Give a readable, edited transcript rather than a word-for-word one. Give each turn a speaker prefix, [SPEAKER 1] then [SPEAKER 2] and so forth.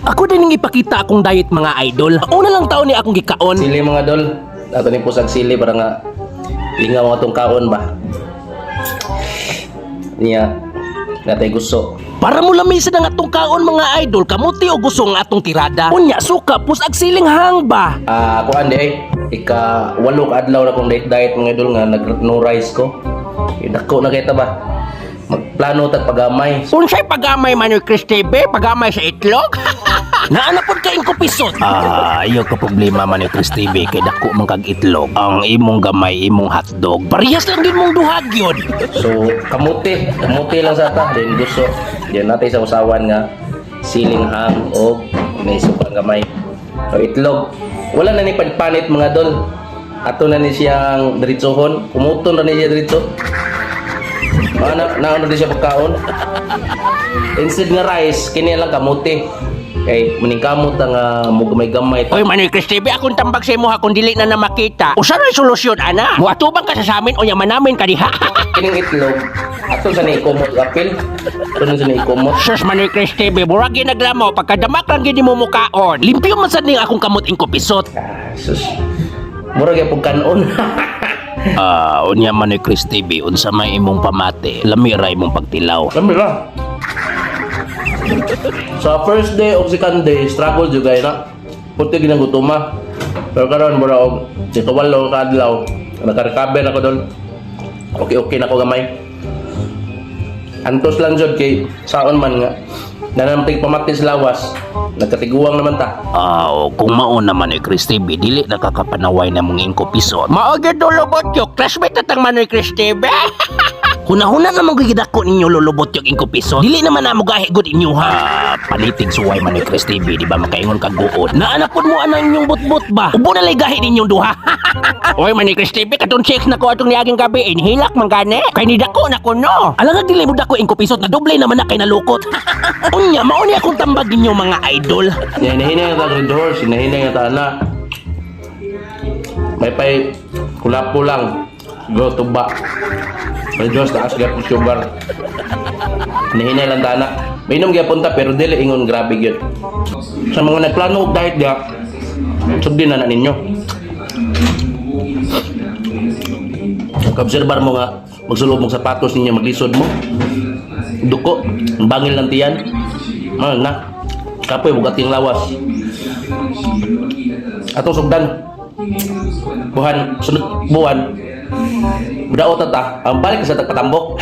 [SPEAKER 1] Ako din ning ipakita akong diet, mga idol. Una lang taon ni akong gikaon.
[SPEAKER 2] Sili, mga dol. Ato ni pusag sili para nga lingaw atong kaon ba. Niya natay gusto.
[SPEAKER 1] Para mo lamisa na nga atong kaon, mga idol, kamuti o gusto nga atong tirada. Unya suka pusag siling hang ba.
[SPEAKER 2] Ah, kuan di ay ika 8 ka adlaw na kong diet diet, mga idol, nga nag no rice ko. Dako na kita ba. Magplano tag pagamay.
[SPEAKER 1] Unsay pagamay, Manoy Chris TV? Pagamay sa itlog? Naana pod ka ingkupisot. Ah, ayaw ka problema, Manoy Chris TV, kay dako man kag itlog. Ang imong gamay, imong hotdog. Parehas lang din mong duhag yun.
[SPEAKER 2] So kamuti, kamuti lang sa ta then gusto. Diyan natay sa usawan nga siling ham og may suka gamay. O itlog. Wala na ni panit, mga dol. Ato na ni siyang diretsohon, kumuton na ni siya diretso. Ana, naano di siya pagkaon. Instead nga rice, kini lang kamuti. Kay maningkamot ang mo gamay-gamay ta.
[SPEAKER 1] Oy, Manoy Chris TV, akong tambag sa imo ha kung dili na na makita. Usa na solusyon ana? Muatubang ka sa samin o manamin ka diha.
[SPEAKER 2] Kining itlog, ato sa ni ikumot apil. Ato na sa ni ikumot.
[SPEAKER 1] Sus, Manoy Chris TV, murag ginaglamo pagkadamak lang gid mo mukaon. Limpyo man sad ning akong kamot ingkupisot.
[SPEAKER 2] Ah, sus. Mura gyud kanon.
[SPEAKER 1] Ah, unya, Manoy Chris TV, unsa may imong pamati? Lami ra imong pagtilaw.
[SPEAKER 2] Lami ra. Sa first day o second day, struggle jud kay na. Puti ginagutuma. Pero karon mura og ikawalo ka adlaw, naka-recover ako doon. Okay okay na ko gamay. Antos lang jud kay saon man nga nanamtig pamati sa lawas. Nagkatiguang naman ta.
[SPEAKER 1] Ah, o, kung mao na, Manoy Chris TV, dili nakakapanaway na mong ingkupisot. Mao gyud lulubot yok, classmate na tang Manoy Chris TV. Hunahuna naman gigidako ninyo lulubot yung ingkupisot. Dili naman na mo gahi gud inyo ha. Ah, palitig suway, Manoy Chris TV, di ba makaingon kag guod. Naana pud mo anang inyong butbut ba? Ubo na lay gahi ninyong duha. Oy, Manoy Chris TV, katong checks na ko atong niaging gabi, inhilak man gani. Kay ni dako na ko no. Alang dili mo dako ingkupisot na doble naman na kay nalukot. Unya, mao ni akong tambag ninyo, mga idol.
[SPEAKER 2] Hinahinay nga ta Red Horse, hinahinay nga ta na. May pay kulapo lang. Go tuba. Red Horse taas gyapon sugar. Hinahinay lang ta na. Mainom gyapon ta pero dili ingon grabe gyud. Sa mga nagplano og diet ga, sugdin na na ninyo. Kaobserbar mo nga magsulob mong sapatos ninyo maglisod mo. Duko, ang bangil lang tiyan. Mahal na. Kapoy, bugat yung lawas. Atong sugdan. Buhan, sunod buwan. Budaot ta. Ang balik sa tagpatambok.